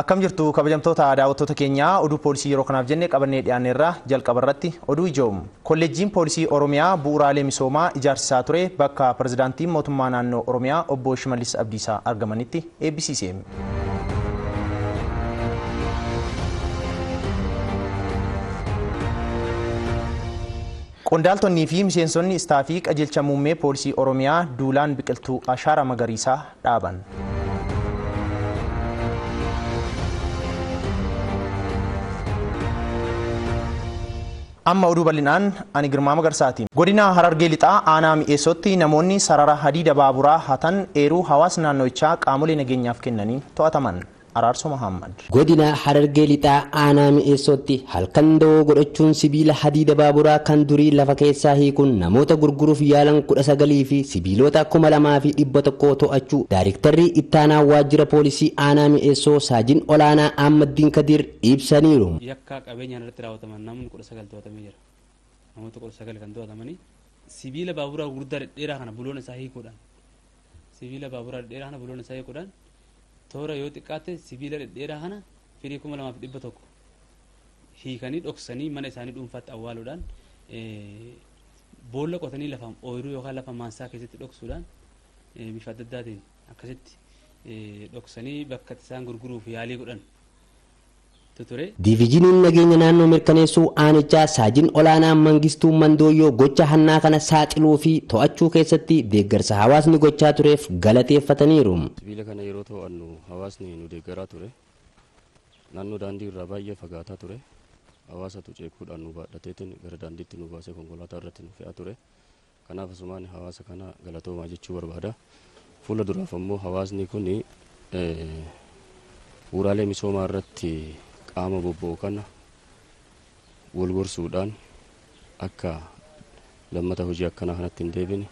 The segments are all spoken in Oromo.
Akkam jirtu kabajamtoota daawwattoota keenyaa, oduu poolisii yeroo kanaaf jennee qabannee dhiyaanneerra. Jalqaba irratti oduu ijoomu. Kolleejjiin Poolisii Oromiyaa bu'uuraalee misoomaa ijaarsisaa ture bakka pirezidaantiin mootummaa naannoo Oromiyaa obbo Shimallis Abdiisaa argamanitti eebbisiise. Qondaaltonnii fi miseensonni istaafii qajeelcha muummee poolisii Oromiyaa duulaan biqiltuu ashaaraa magariisaa dhaaban. Amma oduu bal'inaan, ani Girmaa Magarsaati. Godina Harargee Lixaa aanaa Mi'eessootti namoonni sarara hadiida baaburaa hatan eeruu hawaasa naannoichaa qaamolee nageenyaaf kennaniin to'ataman. Araarsoo Mahammad. Godina Harargee Lixaa aanaa Mi'eessootti halkan da'oo godhachuun sibiila hadiida baaburaa kan durii lafa keessaa hiikuun namoota gurguruuf yaalan 19 fi sibiilota 2100 to'achuu Daayrektarri ittaanaa waajjira poolisii aanaa Mi'eessoo Saajin Olaanaa Ahmaddiin Kadir ibsaniiru. Yakka qabeenyaan irratti raawwataman namni 19 to'atamee jira. Namoota 19 kan to'atamanii sibiila baaburaa gurguddaa dhedheeraa kana buloon isaa hiikuudhaan, sibiila baaburaa dhedheeraa kana buloon isaa hiikuudhaan, toora yoo xiqqaate sibiila dhedheeraa kana firii 2100 hiikanii dhoksanii mana isaanii dhuunfaatti awwaaluudhaan, boolla qotanii lafa ooyiruu yookaan lafa maansaa keessatti dhoksuudhaan, bifa adda addaatiin akkasitti dhoksanii bakka isaan gurguruuf yaalii godhan ture. Diviizhiniin nageenya naannoo mirkaneessuu aanichaa Saajin Olaanaa Mangistuu Mandooyyoo gocha hannaa kana saaxiluu fi to'achuu keessatti deeggarsa hawaasni gochaa tureef galateeffataniiru. Sibiila kana yeroo to'annu hawaasni nu deeggaraa ture. Naannoo daandii irraa baay'ee fagaataa ture. Hawaasatu ceekuudhaan nu baadhateetiin gara daandiitti nu baasee konkolaataa irratti nu fe'aa ture. Kanaaf asumaan hawaasa kana galatoomaa jechuu barbaada. Fuula duraaf ammoo hawaasni kun bu'uuraalee misoomaa irratti qaama bobba'u kana wal gorsuudhaan akka lammata hojii akkanaa kanatti hin deebine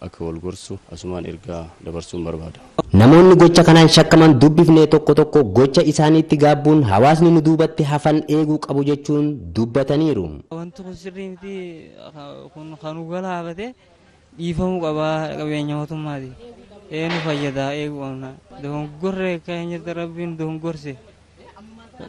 akka wal gorsu asumaan ergaa dabarsuun barbaada. Namoonni gocha kanaan shakkaman dubbifne tokko tokko gocha isaaniitti gaabbuun hawaasni nu duubatti hafan eeguu qabu jechuun dubbataniiru. Wanti kun sirrii miti, kun kan galaafate dhiifamuu qaba, qabeenya mootummaati. Ee, nu fayyada, eeguu qabna. Dogongorre akka hin jirte Rabbiin dogongorse.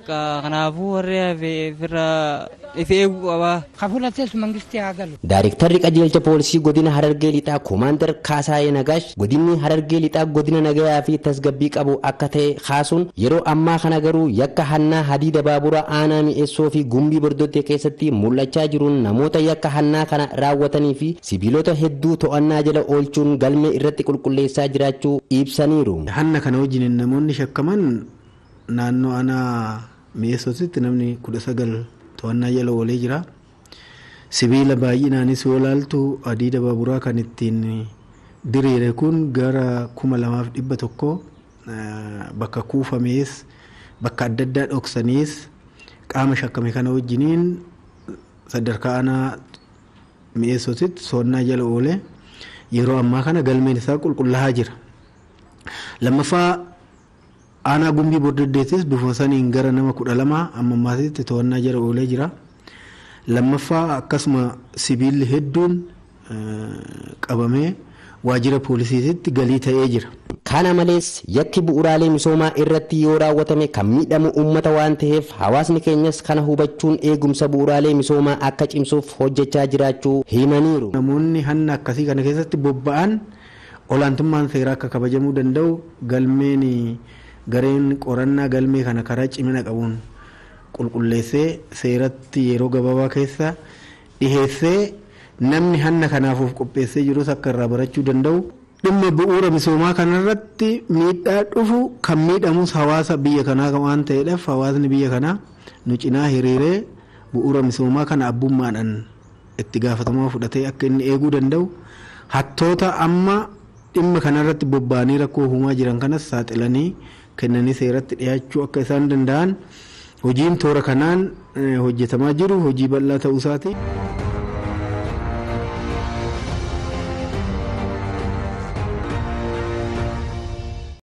Kanaafuu warri hafe ofirraa if eeguu qaba. Kafulates mangistii haa galu. Daayrektarri qajeelcha poolisii godina Harargee Lixaa Koomaandar Kaasaayee Nagaash godinni Harargee Lixaa godina nagayaa fi tasgabbii qabu akka ta'e kaasuun, yeroo ammaa kana garuu yakka hannaa hadiida baaburaa aanaa Mi'eessoo fi Gumbii Bordoddee keessatti mul'achaa jiruun namoota yakka hannaa kana raawwatanii fi sibiilota hedduu to'annaa jala oolchuun galmee irratti qulqulleessaa jiraachuu ibsaniiru. Hanna kana wajjin namoonni shakkaman naannoo aanaa Mi'eessootitti namni 19 to'annaa jala oolee jira. Sibiila baay'inaanis yoo ilaaltu hadiida baaburaa kan ittiin diriire kun gara 2100 bakka kuufamees bakka adda addaa dhoksaniis qaama shakkame kana wajjiniin sadarkaa aanaa Mi'eessootitti to'annaa jala oolee yeroo ammaa kana galmeen isaa qulqullaa'aa jira. Lammaffaa, aanaa Gumbii Bordoddeettis bifuma saniin gara nama 12 amma ammaatitti to'annaa jala oolee jira. Lammaffaa, akkasuma sibiilli hedduun qabamee waajjira poolisiitti galii ta'ee jira. Kana malees yakki bu'uuraalee misoomaa irratti yoo raawwatame kan miidhamu uummata waan ta'eef hawaasni keenyas kana hubachuun eegumsa bu'uuraalee misoomaa akka cimsuuf hojjechaa jiraachuu himaniiru. Namoonni hanna akkasii kana keessatti bobba'an olaantummaan seeraa akka kabajamuu danda'u galmeen gareen qorannaa galmee kana karaa cimina qabuun qulqulleessee seeratti yeroo gabaabaa keessa dhiheessee namni hanna kanaaf of qopheessee jirus akka irraa barachuu danda'u. Dhimma bu'uura misoomaa kanarratti miidhaa dhufu kan miidhamus hawaasa biyya kanaa waan ta'eedhaaf hawaasni biyya kanaa nu cinaa hiriiree bu'uura misoomaa kana abbummaadhaan itti gaafatamummaa fudhatee akka inni eeguu danda'u, hattoota amma dhimma kanarratti bobba'anii rakkoo uumaa jiran kanas saaxilanii kennanii seeratti dhiyaachuu akka isaan danda'an hojiin toora kanaan hojjetamaa jiru hojii bal'aa ta'uu isaati.